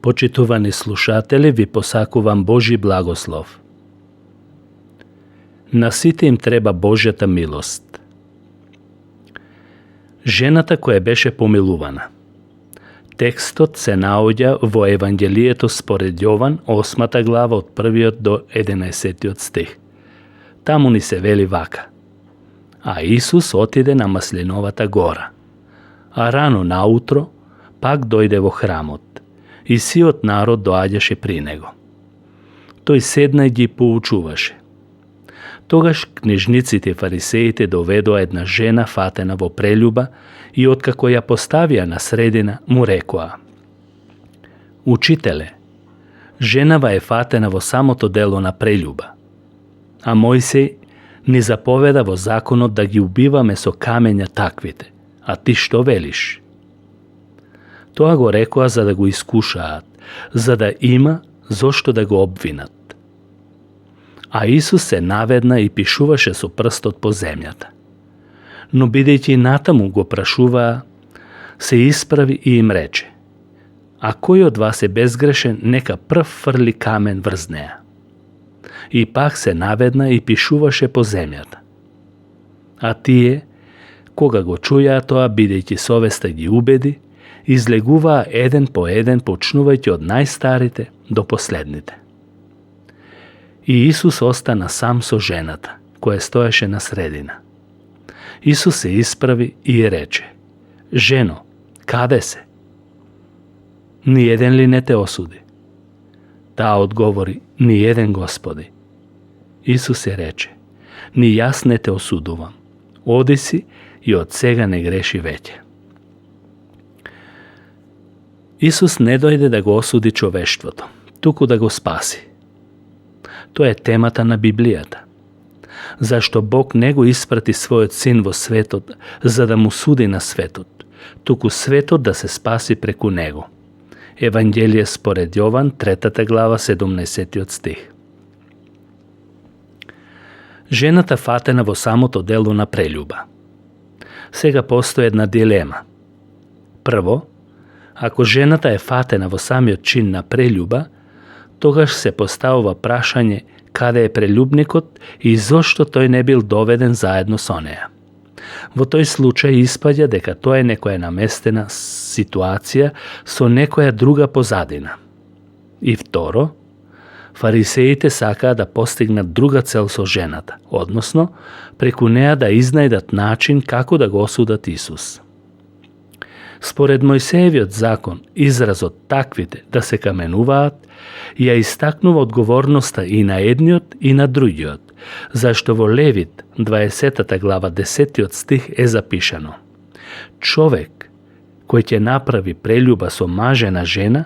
Почитувани слушатели, ви посакувам Божи благослов. На сите им треба Божјата милост. Жената која беше помилувана. Текстот се наоѓа во Евангелието според Јован, 8 глава од 1 до 11 стих. Таму ни се вели вака. А Исус отиде на Маслиновата гора. А рано наутро пак дојде во храмот и сиот народ доаѓаше при него. Тој седна и ги поучуваше. Тогаш книжниците и фарисеите доведоа една жена фатена во прелюба и откако ја поставија на средина, му рекоа: Учителе, женава е фатена во самото дело на прелюба, а Мојсей ни заповеда во законот да ги убиваме со камења таквите, а ти што велиш? Тоа го рекоа за да го искушаат, за да има зошто да го обвинат. А Исус се наведна и пишуваше со прстот по земјата. Но бидејќи натаму го прашуваа, се исправи и им рече: А кој од вас е безгрешен, нека прв фрли камен врз неа. И пак се наведна и пишуваше по земјата. А тие, кога го чуја тоа, бидејќи совеста ги убеди, излегуваа еден по еден, почнувајќи од најстарите до последните. И Исус остана сам со жената, која стоеше на средина. Исус се исправи и рече: Жено, каде се? Ни еден ли не те осуди? Таа одговори: Ни еден, Господи. Исус се рече: Ни јас не те осудувам. Оди си и од сега не греши веќе. Исус не дојде да го осуди човештвото, туку да го спаси. Тоа е темата на Библијата. Зашто Бог не го испрати својот син во светот за да му суди на светот, туку светот да се спаси преку него. Евангелие според Јован, 3 глава, 17 стих. Жената фатена во самото дело на прелюба. Сега постои една дилема. Прво, ако жената е фатена во самиот чин на прелюба, тогаш се поставува прашање каде е прелюбникот и зошто тој не бил доведен заедно со неа. Во тој случај испаѓа дека тоа е некоја наместена ситуација со некоја друга позадина. И второ, фарисеите сакаа да постигнат друга цел со жената, односно, преку неа да изнајдат начин како да го осудат Исус. Според Мојсеевиот закон, изразот таквите да се каменуваат ја истакнува одговорноста и на едниот и на другиот, зашто во Левит, 20 глава, 10 стих е запишано: Човек кој ќе направи прелюба со мажена жена,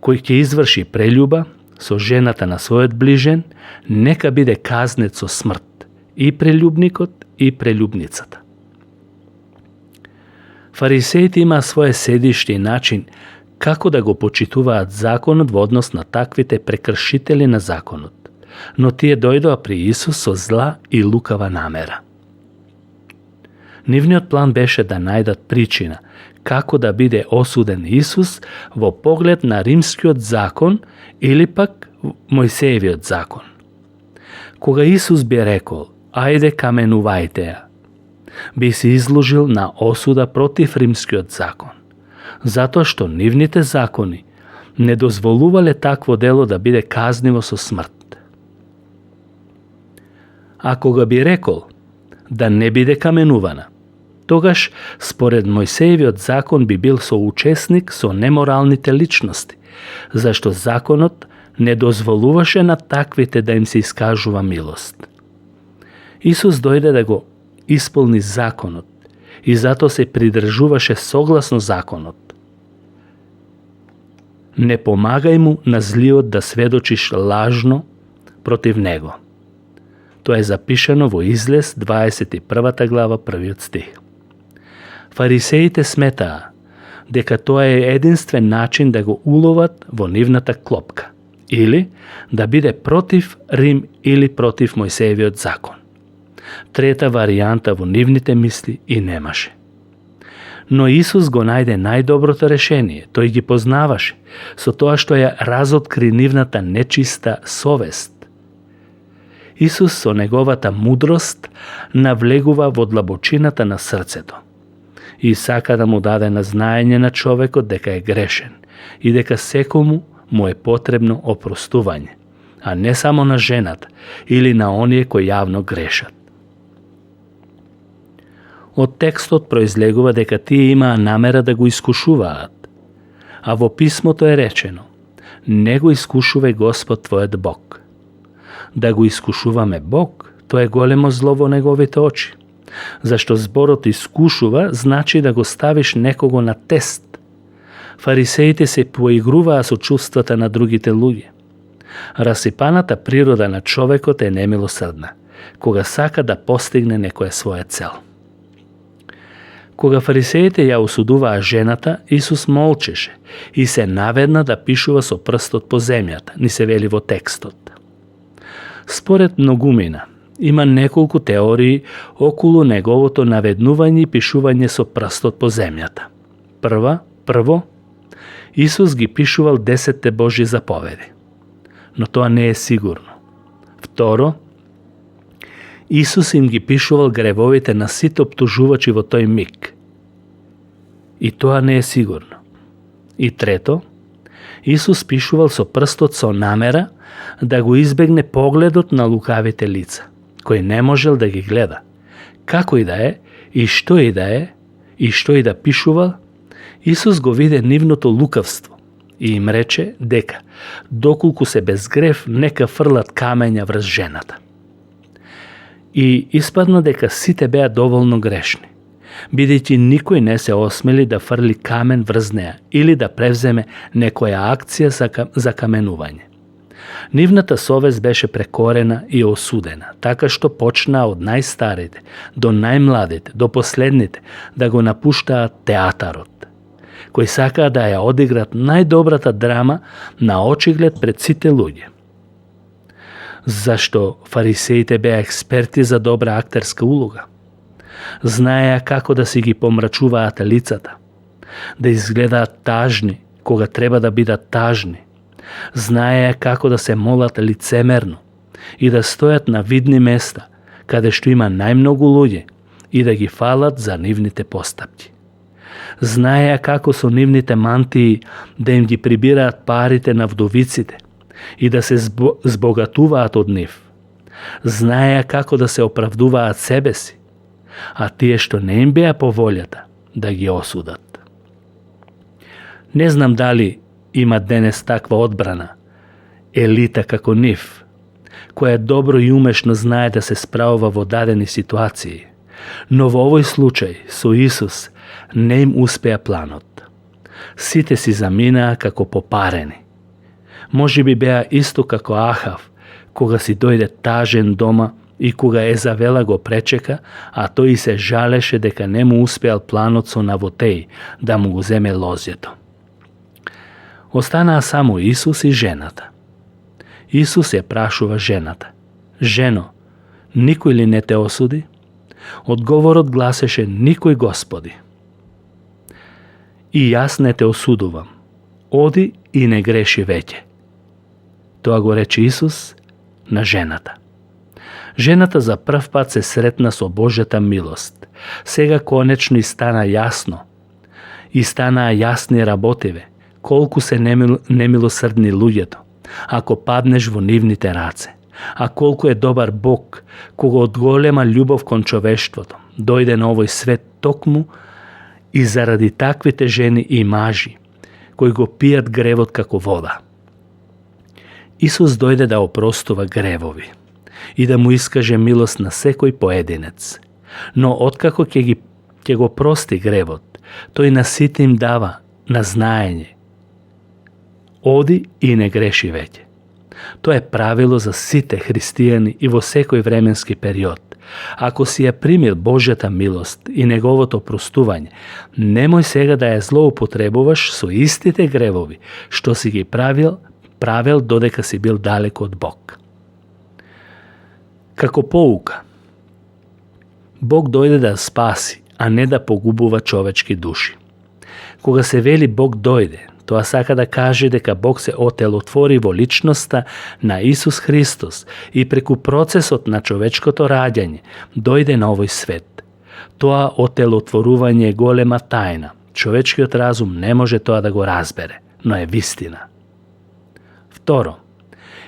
кој ќе изврши прелюба со жената на својот ближен, нека биде казнет со смрт, и прелюбникот и прелюбницата. Фарисеите имаа своje седиште и начин како да го почитуваат законот во однос на таквите прекршители на законот, но тие дојдоа при Исус со зла и лукава намера. Нивниот план беше да најдат причина како да биде осуден Исус во поглед на римскиот закон или пак Мојсеевиот закон. Кога Исус би рекол: ајде каменувајте ја, би се изложил на осуда против римскиот закон, затоа што нивните закони не дозволувале такво дело да биде казниво со смрт. А кога би рекол да не биде каменувана, тогаш според Мојсеевиот закон би бил соучесник со неморалните личности, зашто законот не дозволуваше на таквите да им се искажува милост. Исус дојде да го исполни законот и затоа се придржуваше согласно законот. Не помагај му на злиот да сведочиш лажно против него. Тоа е запишано во Излез 21 глава 1 стих. Фарисеите сметаа дека тоа е единствен начин да го уловат во нивната клопка, или да биде против Рим или против Мојсеевиот закон. Трета варијанта во нивните мисли и немаше. Но Исус го најде најдоброто решение. Тој ги познаваше со тоа што ја разоткри нивната нечиста совест. Исус со неговата мудрост навлегува во длабочината на срцето и сака да му даде на знаење на човекот дека е грешен и дека секому му е потребно опростување, а не само на жената или на оние кои јавно грешат. Од текстот произлегува дека тие имаа намера да го искушуваат, а во писмото е речено: не го искушувај Господ твојот Бог. Да го искушуваме Бог, тоа е големо зло во неговите очи, зашто зборот искушува значи да го ставиш некого на тест. Фарисеите се поигруваа со чувствата на другите луѓе. Расипаната природа на човекот е немилосрдна, кога сака да постигне некоја своја цел. Кога фарисеите ја осудуваа жената, Исус молчеше и се наведна да пишува со прстот по земјата, ни се вели во текстот. Според многумина, има неколку теории околу неговото наведнување и пишување со прстот по земјата. Прво, Исус ги пишувал 10 Божји заповеди, но тоа не е сигурно. Второ, Исус им ги пишувал гревовите на сите оптужувачи во тој миг, и тоа не е сигурно. И трето, Исус пишувал со прстот со намера да го избегне погледот на лукавите лица, кој не можел да ги гледа. Како и да е, и што и да е, и што и да пишувал, Исус го виде нивното лукавство и им рече дека, доколку се без грев, нека фрлат камења врз жената. И испадна дека сите беа доволно грешни, бидејќи никој не се осмели да фрли камен врз неа или да превземе некоја акција за каменување. Нивната совест беше прекорена и осудена, така што почнаа од најстарите до најмладите, до последните да го напуштаат театарот, кои сакаа да ја одиграт најдобрата драма на очиглед пред сите луѓе. Зашто фарисеите беа експерти за добра актерска улога. Знаеа како да си ги помрачуваат лицата, да изгледаат тажни кога треба да бидат тажни. Знаеа како да се молат лицемерно и да стојат на видни места, каде што има најмногу луѓе, и да ги фалат за нивните постапки. Знаеа како со нивните мантии да им ги прибираат парите на вдовиците и да се збогатуваат од нив. Знаеа како да се оправдуваат себе си, а тие што не им беа по волјата да ги осудат. Не знам дали има денес таква одбрана, елита како нив, која добро и умешно знае да се справува во дадени ситуации, но во овој случај со Исус не им успеа планот. Сите си заминаа како попарени. Може би беа исто како Ахав, кога си дојде тажен дома и кога Езавела го пречека, а тој се жалеше дека не му успеал планот со Навотеј да му го земе лозјето. Останаа само Исус и жената. Исус ја прашува жената: жено, никој ли не те осуди? Одговорот гласеше: никој, Господи. И јас не те осудувам. Оди и не греши веќе. Тоа го рече Исус на жената. Жената за прв пат се сретна со Божјата милост. Сега конечно и стана јасно. И станаа јасни работиве, колку се немилосрдни луѓето, ако паднеш во нивните раце, а колку е добар Бог, кога од голема љубов кон човештвото дојде на овој свет токму и заради таквите жени и мажи, кои го пијат гревот како вода. Исус дојде да опростува гревови и да му искаже милост на секој поединец. Но откако ќе го прости гревот, тој на сите им дава на знаење: оди и не греши веќе. Тоа е правило за сите христијани и во секој временски период. Ако си ја примил Божјата милост и неговото простување, немој сега да ја злоупотребуваш со истите гревови што си ги правил додека си бил далеко од Бог. Како поука, Бог дојде да спаси, а не да погубува човечки души. Кога се вели Бог дојде, тоа сака да каже дека Бог се отелотвори во личноста на Исус Христос и преку процесот на човечкото раѓање дојде на овој свет. Тоа отелотворување е голема тајна. Човечкиот разум не може тоа да го разбере, но е вистина. Второ,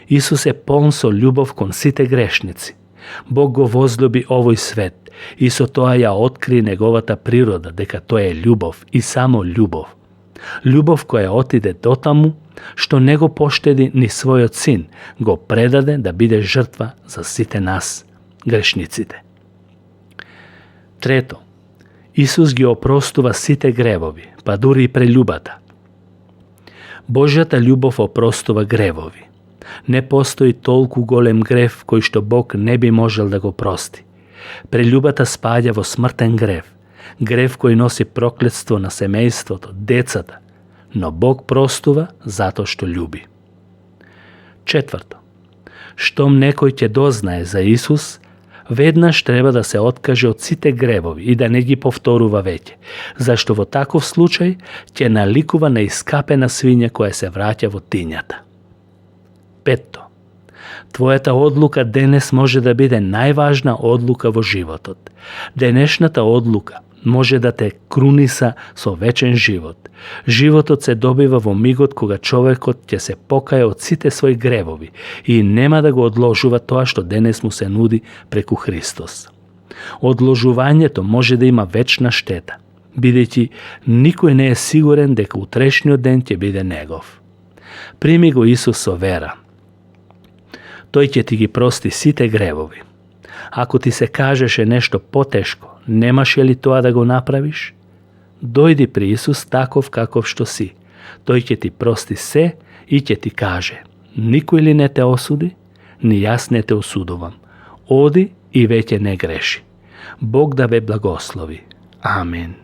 Исус е полн со љубов кон сите грешници. Бог го возлюби овој свет и со тоа ја откри неговата природа дека тој е љубов и само љубов. Љубов која отиде дотаму што не го поштеди ни својот син, го предаде да биде жртва за сите нас, грешниците. Трето, Исус ги опростува сите гревови, па дури и прељубата. Божјата љубов опростува гревови. Не постои толку голем грев кој што Бог не би можел да го прости. Прељубата спаѓа во смртен грев, грев кој носи проклетство на семејството, децата, но Бог простува затоа што љуби. Четврто, штом некој ќе дознае за Исус, веднаш треба да се откаже од сите гревови и да не ги повторува веќе, зашто во таков случај ќе наликува на искапена свиња која се враќа во тињата. Петто, твојата одлука денес може да биде најважна одлука во животот. Денешната одлука може да те круниса со вечен живот. Животот се добива во мигот кога човекот ќе се покае од сите своји гревови и нема да го одложува тоа што денес му се нуди преку Христос. Одложувањето може да има вечна штета, бидејќи никој не е сигурен дека утрешниот ден ќе биде негов. Прими го Исус со вера. Тој ќе ти ги прости сите гревови. Ако ти се кажеше нешто потешко, немаше ли тоа да го направиш? Дојди при Исус таков каков што си. Тој ќе ти прости се и ќе ти каже: никој ли не те осуди? Ни јас не те осудувам. Оди и веќе не греши. Бог да ве благослови. Амин.